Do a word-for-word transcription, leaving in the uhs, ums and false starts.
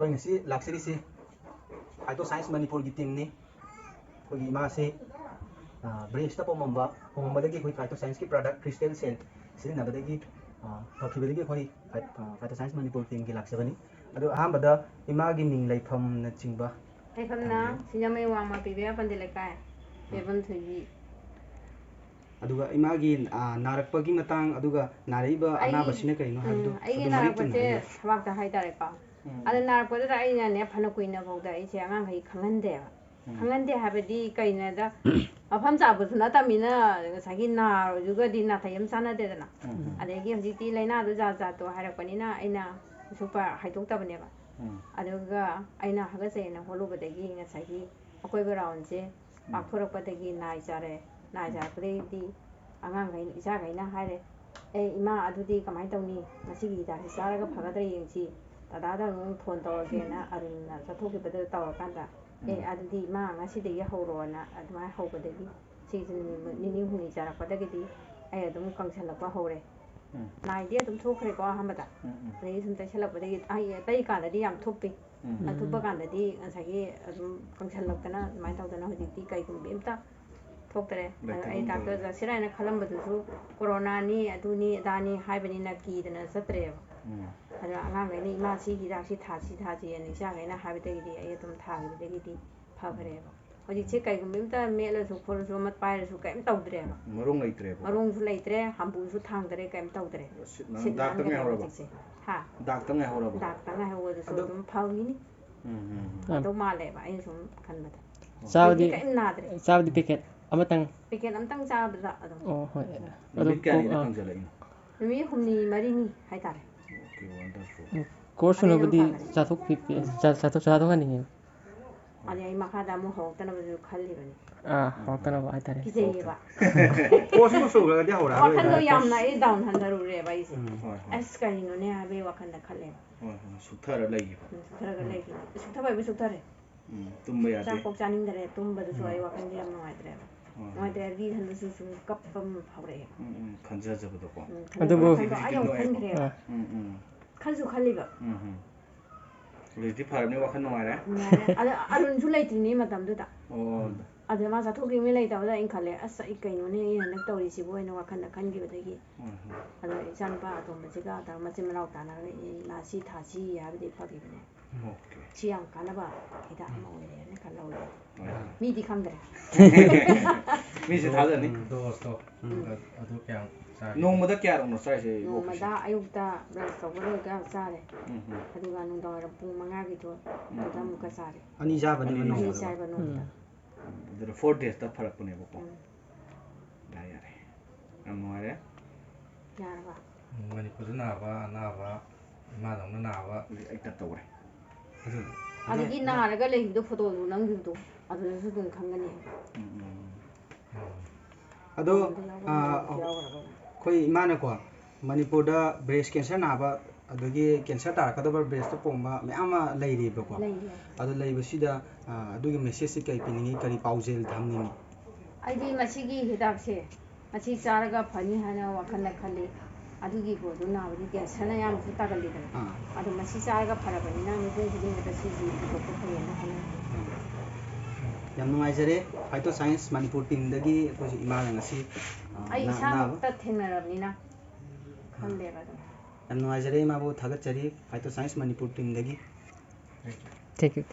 ꯑꯩꯈꯣꯏ ꯉꯁꯤ ꯂꯥꯛꯆꯔꯤꯁꯤ Phyto Science ꯃꯅꯤꯄꯨꯔꯒꯤ ꯇꯤꯝꯅꯤ꯫ ꯑꯩꯈꯣꯏꯒꯤ ꯏꯃꯥꯁꯤ ꯕ꯭ꯔꯦꯁꯇ ꯄꯣꯝꯃꯝꯕ, ꯄꯣꯝꯃꯝꯕꯗꯒꯤ ꯑꯩꯈꯣꯏ Phyto Scienceꯀꯤ product Crystal Cell ꯁꯤꯖꯤꯟꯅꯕꯗꯒꯤ ꯐꯈꯤꯕꯗꯒꯤ ꯑꯩꯈꯣꯏ Phyto Science ꯃꯅꯤꯄꯨꯔ ꯇꯤꯝꯒꯤ ꯂꯥꯛꯆꯕꯅꯤ꯫ ꯑꯗꯣ ꯑꯍꯥꯟꯕꯗ ꯏꯃꯥꯒꯤ ꯃꯤꯡ ꯂꯩꯐꯝꯅꯆꯤꯡꯕ ꯂꯩꯐꯝꯅ ꯁꯤꯡꯖꯃꯩ ꯋꯥꯡꯃ ꯄꯤꯕ ꯄꯟꯗꯤ ꯂꯩꯀꯥꯏ, ꯌꯥꯏꯐꯝ ꯊꯣꯏꯕꯤ꯫ ꯑꯗꯨꯒ ꯏꯃꯥꯒꯤ ꯅꯥꯔꯛꯄꯒꯤ ꯃꯇꯥꯡ, ꯑꯗꯨꯒ ꯅꯥꯔꯛꯏꯕ ꯑꯅꯥꯕꯁꯤꯅ ꯀꯔꯤꯅꯣ ꯍꯥꯏꯕꯗꯣ ꯑꯩꯒꯤ ꯑꯗꯨ ꯃꯔꯤꯛ ꯅꯥꯔꯛꯄꯁꯦ ꯊꯨꯅ ꯍꯥꯏꯕꯤꯌꯨ꯫ ꯊꯕꯥꯛꯇ ꯍꯥꯏꯇꯥꯔꯦꯀꯣ꯫ ꯑꯗ ꯅꯥꯔꯛꯄꯗꯨꯗ ꯑꯩꯅꯅꯦ ꯐꯅ ꯀꯨꯏꯅ ꯐꯥꯎꯗ ꯑꯩꯁꯦ ꯑꯉꯥꯡꯈꯩ ꯈꯪꯍꯟꯗꯦꯕ꯫ ꯈꯪꯍꯟꯗꯦ ꯍꯥꯏꯕꯗꯤ ꯀꯩꯅꯣꯗ, ꯃꯐꯝ ꯆꯥꯕꯁꯨ ꯅꯠꯇꯕꯅꯤꯅ ꯉꯁꯥꯏꯒꯤ ꯅꯥꯔꯨꯁꯨꯒꯗꯤ ꯅꯥꯊꯩ ꯑꯃ ꯆꯥꯟꯅꯗꯦꯗꯅ꯫ ꯑꯗꯒꯤ ꯍꯧꯖꯤꯛꯇꯤ ꯂꯥꯏꯅꯥꯗꯣ ꯖꯥꯠ ꯖꯥꯠꯇꯣ ꯍꯥꯏꯔꯛꯄꯅꯤꯅ ꯑꯩꯅ ꯁꯨꯛꯄ ꯍꯥꯏꯗꯣꯛꯇꯕꯅꯦꯕ꯫ ꯑꯗꯨꯒ ꯑꯩꯅ ꯍꯥꯒꯠꯆꯩꯅ ꯍꯣꯠꯂꯨꯕꯗꯒꯤ ꯉꯁꯥꯏꯒꯤ ꯑꯀꯣꯏꯕ ꯔꯥꯎꯟꯁꯦ ꯄꯥꯛꯊꯣꯔꯛꯄꯗꯒꯤ ꯅꯥꯏ ꯆꯥꯔꯦ꯫ ꯅꯥꯏ ꯆꯥꯔꯛꯄꯗꯒꯤꯗꯤ ꯑꯉꯥꯡꯈꯩ, ꯏꯆꯥꯈꯩꯅ ꯍꯥꯏꯔꯦ, "ꯑꯦ ꯏꯃꯥ, ꯑꯗꯨꯗꯤ ꯀꯃꯥꯏꯅ ꯇꯧꯅꯤ? ꯉꯁꯤꯒꯤ ꯍꯤꯗꯥꯛꯁꯤ ꯆꯥꯔꯒ ꯐꯒꯗ꯭ꯔꯥ ꯌꯦꯡꯁꯤ꯫ ꯗꯗꯥꯗ ꯑꯃꯨꯛ ꯐꯣꯟ ꯇꯧꯔꯒꯦꯅ ꯑꯔꯨꯟꯅ ꯆꯠꯊꯣꯛꯈꯤꯕꯗ ꯇꯧꯔꯀꯥꯟꯗ, ꯑꯦ ꯑꯗꯨꯗꯤ ꯏꯃꯥ, ꯉꯁꯤꯗꯒꯤ ꯍꯧꯔꯣꯅ ꯑꯗꯨꯃꯥꯏꯅ ꯍꯧꯕꯗꯒꯤ ꯁꯤꯁꯨ ꯅꯨꯃꯤꯠ ꯅꯤꯅꯤ ꯍꯨꯝꯅꯤ ꯆꯥꯔꯛꯄꯗꯒꯤꯗꯤ ꯑꯩ ꯑꯗꯨꯝ ꯀꯪꯁꯜꯂꯛꯄ ꯍꯧꯔꯦ꯫ ꯅꯥꯏꯗꯤ ꯑꯗꯨꯝ ꯊꯣꯛꯈ꯭ꯔꯦꯀꯣ ꯑꯍꯥꯟꯕꯗ꯫ ꯑꯗꯒꯤ ꯁꯨꯝ ꯇꯩꯁꯜꯂꯛꯄꯗꯒꯤ ꯑꯩ ꯇꯩꯀꯥꯟꯗꯗꯤ ꯌꯥꯝ ꯊꯨꯞꯄꯤ꯫ ꯑꯊꯨꯞꯄ ꯀꯥꯟꯗꯗꯤ ꯉꯁꯥꯏꯒꯤ ꯑꯗꯨꯝ ꯀꯪꯁꯜꯂꯛꯇꯅ ꯑꯗꯨꯃꯥꯏꯅ ꯇꯧꯗꯅ ꯍꯧꯖꯤꯛꯇꯤ ꯀꯩꯒꯨꯝꯕ ꯑꯝꯇ ꯊꯣꯛꯇꯔꯦ꯫ ꯑꯗꯣ ꯑꯩ ꯗꯥꯛꯇꯔ ꯆꯠꯁꯤꯔꯥ ꯍꯥꯏꯅ ꯈꯜꯂꯝꯕꯗꯨꯁꯨ ꯀꯣꯔꯣꯅꯥꯅꯤ, ꯑꯗꯨꯅꯤ, ꯑꯗꯥꯅꯤ ꯍꯥꯏꯕꯅꯤꯅ ꯀꯤꯗꯅ ꯆꯠꯇ꯭ꯔꯦꯕ꯫ ꯑꯗꯣ ꯑꯉꯥꯡꯈꯩꯅ "ꯏꯃꯥ, ꯁꯤ ꯍꯤꯗꯥꯛꯁꯤ ꯊꯥꯁꯤ ꯊꯥꯁꯤꯅ ꯏꯆꯥꯈꯩꯅ ꯍꯥꯏꯕꯗꯒꯤꯗꯤ ꯑꯩ ꯑꯗꯨꯝ ꯊꯥꯈꯤꯕꯗꯒꯤꯗꯤ ꯐꯈ꯭ꯔꯦꯕ꯫ ꯍꯧꯖꯤꯛꯁꯦ ꯀꯩꯒꯨꯝꯕ ꯑꯝꯇ ꯃꯦꯠꯂꯁꯨ ꯈꯣꯠꯂꯁꯨ ꯑꯃ ꯄꯥꯏꯔꯁꯨ ꯀꯩꯝ ꯇꯧꯗ꯭ꯔꯦꯕ꯫ ꯃꯔꯣꯡ ꯂꯩꯇ꯭ꯔꯦꯕ꯫ ꯃꯔꯣꯡꯁꯨ ꯂꯩꯇ꯭ꯔꯦ, ꯍꯝꯄꯨꯁꯨ ꯊꯥꯡꯗ꯭ꯔꯦ, ꯀꯩꯝ ꯇꯧꯗ꯭ꯔꯦ꯫ ꯁꯤꯠ ꯅꯥꯟ ꯁꯤꯠ ꯗꯥꯛꯇ ꯅꯥꯟꯈ꯭ꯔꯦ ꯉꯥꯏꯍꯧꯔꯕ? ꯍꯧꯖꯤꯛꯁꯦ꯫ ꯍꯥ? ꯗꯥꯛꯇ ꯉꯥꯏꯍꯧꯔꯕ? ꯗꯥꯛꯇ ꯉꯥꯏꯍꯧꯕꯗꯨꯁꯨ ꯑꯗꯣ ꯑꯗꯨꯝ ꯐꯒꯤꯅꯤ꯫ ꯎꯝ, ꯎꯝ, ꯎꯝ꯫ ꯑꯗꯣ ꯐꯗꯧ ꯃꯥꯜꯂꯦꯕ ꯑꯩꯅ ꯁꯨꯝ ꯈꯟꯕꯗ꯫ ꯆꯥꯕꯗꯤ, ꯍꯧꯖꯤꯛꯇꯤ ꯀꯔꯤꯝ ꯅꯥꯗ꯭ꯔꯦ꯫ ꯆꯥꯕꯗꯤ ꯄꯦꯀꯦꯠ ꯑꯃꯇꯪ? ꯄꯦꯀꯦꯠ ꯑꯃꯇꯪ ꯆꯥꯕꯗ ꯑꯗꯨꯝ꯫ ꯑꯣ, ꯍꯣꯏ꯫ ꯑꯗꯨ ꯅꯨꯃꯤꯠ ꯀꯌꯥꯅꯤꯗ ꯑꯥ꯫ ꯀꯪꯁꯤꯜꯂꯛꯏꯅꯣ? ꯅꯨꯃꯤꯠ ꯍꯨꯝꯅꯤ ꯃꯔꯤꯅꯤ ꯍꯥꯏꯇꯥꯔꯦ꯫ Okay, wonderful. ꯎꯝ, ꯀꯣꯔꯁ ꯑꯗꯩ ꯑꯗꯨꯝ ꯁꯨꯅꯕꯗꯤ ꯐꯒꯅꯤ꯫ ꯆꯥꯊꯣꯛꯄꯤ-, ꯆꯥ-, ꯆꯥꯊꯣꯛ-, ꯆꯥꯊꯣꯛꯍꯟꯅꯤꯡꯉꯦꯕ꯫ ꯑꯗꯩ ꯑꯩ ꯃꯈꯥꯗ ꯑꯃꯨꯛ ꯍꯧꯔꯛꯇꯅꯕꯁꯨ ꯈꯜꯂꯤꯕꯅꯤ꯫ ꯑꯥ, ꯍꯧꯔꯛꯇꯅꯕ ꯍꯥꯏꯇꯥꯔꯦ꯫ ꯀꯤꯖꯩꯌꯦꯕ꯫ ꯀꯣꯔꯁ ꯑꯃ ꯁꯨꯈ꯭ꯔꯒꯗꯤ ꯍꯧꯔꯛꯑꯔꯣꯏꯗ꯫ ꯋꯥꯈꯜꯗꯣ ꯌꯥꯝꯅ ꯑꯩ ꯗꯥꯎꯟ ꯍꯟꯊꯔꯨꯔꯦꯕ ꯑꯩꯁꯦ꯫ ꯎꯝ꯫ ꯍꯣꯏ, ꯍꯣꯏ꯫ ꯑꯁ, ꯀꯔꯤꯅꯣꯅꯦ ꯍꯥꯏꯕꯒꯤ ꯋꯥꯈꯜꯗ ꯈꯜꯂꯦꯕ꯫ ꯍꯣꯏ, ꯍꯣꯏ, ꯁꯨꯛꯊꯔ ꯂꯩꯈꯤꯕ꯫ ꯎꯝ, ꯁꯨꯛꯊꯔꯒ ꯎꯝ꯫ ꯂꯩꯈꯤꯕ꯫ ꯁꯨꯛꯊꯕ ꯍꯥꯏꯕꯨ ꯁꯨꯛꯊꯔꯦ꯫ ꯎꯝ, ꯇꯨꯝꯕ ꯌꯥꯗꯦ꯫ ꯆꯥꯛ ꯄꯣꯛ ꯆꯥꯅꯤꯡꯗꯔꯦ, ꯇꯨꯝꯕꯗꯨꯁꯨ ꯎꯝ꯫ ꯑꯩ ꯋꯥꯈꯜꯁꯦ ꯌꯥꯝ ꯅꯨꯡꯉꯥꯏꯇ꯭ꯔꯦꯕ꯫ ꯍꯣꯏ, ꯍꯣꯏ꯫ ꯅꯨꯡꯉꯥꯏꯇ꯭ꯔꯦ ꯍꯥꯏꯕꯗꯤ ꯏꯊꯟꯗꯁꯨ ꯁꯨꯝ ꯀꯞꯄ ꯑꯃ ꯐꯥꯎꯔꯛꯑꯦꯕ꯫ ꯎꯝ, ꯎꯝ, ꯈꯟꯖꯖꯕꯗꯣꯀꯣ꯫ ꯎꯝ, ꯑꯗꯨꯕꯨ ꯈꯟꯖꯕ ꯋꯥꯈꯜꯗꯣ ꯑꯥ ꯌꯧ ꯈꯟꯈ꯭ꯔꯦꯕ꯫ ꯑꯥ꯫ ꯎꯝ, ꯎꯝ꯫ ꯈꯟꯁꯨ ꯈꯜꯂꯤꯕ꯫ ꯎꯝ, ꯎꯝ꯫ ꯍꯧꯖꯤꯛꯇꯤ ꯐꯔꯕꯅꯤ, ꯋꯥꯈꯜ ꯅꯨꯡꯉꯥꯏꯔꯦ꯫ ꯅꯨꯡꯉꯥꯏꯔꯦ꯫ ꯑꯗ ꯑꯔꯨꯟꯁꯨ ꯂꯩꯇ꯭ꯔꯤꯅꯦ ꯃꯇꯝꯗꯨꯗ꯫ ꯑꯣ꯫ ꯑꯗꯨꯗ ꯃꯥ ꯆꯠꯊꯣꯛꯈꯤꯕꯅꯤ, ꯂꯩꯇꯕꯗ ꯑꯩꯅ ꯈꯜꯂꯦ, "ꯑꯁ, ꯑꯩ ꯀꯩꯅꯣꯅꯦ ꯑꯩ ꯍꯟꯗꯛ ꯇꯧꯔꯤꯁꯤꯕꯨ?" ꯍꯥꯏꯅ ꯋꯥꯈꯜꯗ ꯈꯟꯈꯤꯕꯗꯒꯤ ꯎꯝ꯫ ꯑꯗꯣ ꯏꯆꯥꯅꯨꯄꯥ ꯑꯇꯣꯝꯕꯁꯤꯒ ꯇꯧꯔꯒ ꯃꯆꯤꯟ ꯃꯅꯥꯎ ꯇꯥꯟꯅꯔꯒ ꯏ-, ꯏꯃꯥ ꯁꯤ ꯊꯥꯁꯤ ꯍꯥꯏꯕꯗꯤ ꯐꯈꯤꯕꯅꯦ꯫ ꯑꯣꯀꯦ꯫ ꯁꯤ ꯌꯥꯝ ꯀꯥꯟꯅꯕ ꯍꯤꯗꯥꯛ ꯑꯃ ꯑꯣꯏꯔꯦꯅ ꯈꯜꯍꯧꯔꯦ꯫ ꯍꯣꯏ꯫ ꯃꯤꯗꯤ ꯈꯪꯗ꯭ꯔꯦ꯫ ꯃꯤꯁꯨ ꯊꯥꯖꯅꯤ꯫ ꯗꯣꯁꯇꯣ꯫ ꯎꯝ꯫ ꯑꯗꯨ ꯀꯌꯥꯝ ꯆꯥꯒꯦ? ꯅꯣꯡꯃꯗ ꯀꯌꯥꯔꯛꯅꯣ ꯆꯥꯏꯁꯦ, ꯏꯕꯣꯛꯁꯦ? ꯅꯣꯡꯃꯗ ꯑꯌꯨꯛꯇ brush ꯇꯧꯕ ꯂꯣꯏꯔꯒ ꯆꯥꯔꯦ꯫ ꯎꯝ, ꯎꯝ꯫ ꯑꯗꯨꯒ ꯅꯨꯡꯗꯥꯡꯋꯥꯏꯔꯝ ꯄꯨꯡ ꯃꯉꯥꯒꯤꯗꯣ ꯎꯝ, ꯑꯗꯨꯗ ꯎꯝ, ꯑꯃꯨꯛꯀ ꯎꯝ꯫ ꯆꯥꯔꯦ꯫ ꯑꯅꯤ ꯆꯥꯕꯅꯦꯕ ꯑꯅꯤ ꯅꯣꯡꯃꯗ? ꯑꯅꯤ ꯆꯥꯏꯕ ꯅꯣꯡꯃꯗ꯫ ꯎꯝ꯫ ꯑꯗꯨꯅ four daysꯇ ꯐꯔꯛꯄꯅꯦꯕꯀꯣ꯫ ꯎꯝ꯫ ꯌꯥꯔꯦ, ꯌꯥꯔꯦ꯫ ꯌꯥꯝ ꯅꯨꯡꯉꯥꯏꯔꯦ꯫ ꯌꯥꯔꯕ? ꯎꯝ, ꯃꯅꯤꯄꯨꯔꯗ ꯅꯥꯕ ꯑꯅꯥꯕ, ꯏꯃꯥꯗꯧꯅ ꯅꯥꯕ꯫ ꯍꯧꯖꯤꯛ ꯑꯩ ꯇꯠ ꯇꯧꯔꯦ꯫ ꯑꯗꯨ, ꯑꯗꯒꯤ ꯑꯗꯨ ꯅꯥꯔꯒ ꯂꯩꯕꯗꯣ, ꯐꯣꯇꯣꯗꯣ ꯅꯝꯈꯤꯕꯗꯣ, ꯑꯗꯨꯗꯁꯨ ꯑꯗꯨꯝ ꯈꯪꯒꯅꯤ꯫ ꯎꯝ, ꯎꯝ꯫ ꯑꯗꯣ, ꯑꯗꯨꯗ ꯌꯥꯎꯕ ꯑꯥ, ꯃꯌꯥꯝꯗꯣ ꯌꯥꯎꯈ꯭ꯔꯕ? ꯑꯩꯈꯣꯏ ꯏꯃꯥꯅꯀꯣ, ꯃꯅꯤꯄꯨꯔꯗ breast cancer ꯅꯥꯕ, ꯑꯗꯒꯤ cancer ꯇꯥꯔꯛꯀꯗꯕ breastꯇ ꯄꯣꯝꯕ ꯃꯌꯥꯝ ꯑꯃ ꯂꯩꯔꯤꯕꯀꯣ꯫ ꯂꯩꯌꯦ꯫ ꯑꯗꯣ ꯂꯩꯕꯁꯤꯗ, ꯑꯥ, ꯑꯗꯨꯒꯤ messageꯁꯤ ꯀꯔꯤ ꯄꯤꯅꯤꯡꯉꯤ, ꯀꯔꯤ ꯄꯥꯎꯖꯦꯜ ꯊꯝꯅꯤꯡꯉꯤ? ꯑꯩꯗꯤ ꯃꯁꯤꯒꯤ ꯍꯤꯗꯥꯛꯁꯦ, ꯃꯁꯤ ꯆꯥꯔꯒ ꯐꯅꯤ ꯍꯥꯏꯅ ꯋꯥꯈꯜꯗ ꯈꯜꯂꯤ꯫ ꯑꯗꯨꯒꯤ ꯄꯣꯠꯇꯨ ꯅꯥꯕꯗꯤ cancerꯅ ꯑꯌꯥꯝꯕꯁꯨ ꯇꯥꯒꯜꯂꯤꯗꯅ꯫ ꯑꯥ꯫ ꯑꯗꯣ ꯃꯁꯤ ꯆꯥꯔꯒ ꯐꯔꯕꯅꯤꯅ ꯃꯤꯄꯨꯝ ꯈꯨꯗꯤꯡꯃꯛꯇ ꯁꯤꯁꯤ ꯄꯨꯊꯣꯛꯄ ꯐꯩꯌꯦꯅ ꯈꯜꯂꯤ꯫ ꯌꯥꯝ ꯅꯨꯡꯉꯥꯏꯖꯔꯦ, Phyto Science ꯃꯅꯤꯄꯨꯔ teamꯗꯒꯤ ꯑꯩꯈꯣꯏꯁꯨ ꯏꯃꯥꯅ ꯉꯁꯤ, ꯑꯥ, ꯑꯩ ꯅꯥ-, ꯏꯁꯥꯃꯛꯇ ꯅꯥꯕ ꯊꯦꯡꯅꯔꯕꯅꯤꯅ ꯈꯪꯗꯦꯕ ꯑꯗꯨꯝ꯫ ꯌꯥꯝ ꯅꯨꯡꯉꯥꯏꯖꯔꯦ ꯏꯃꯥꯕꯨ ꯊꯥꯒꯠꯆꯔꯤ, Phyto Science Manipur teamꯗꯒꯤ꯫ Thank you꯫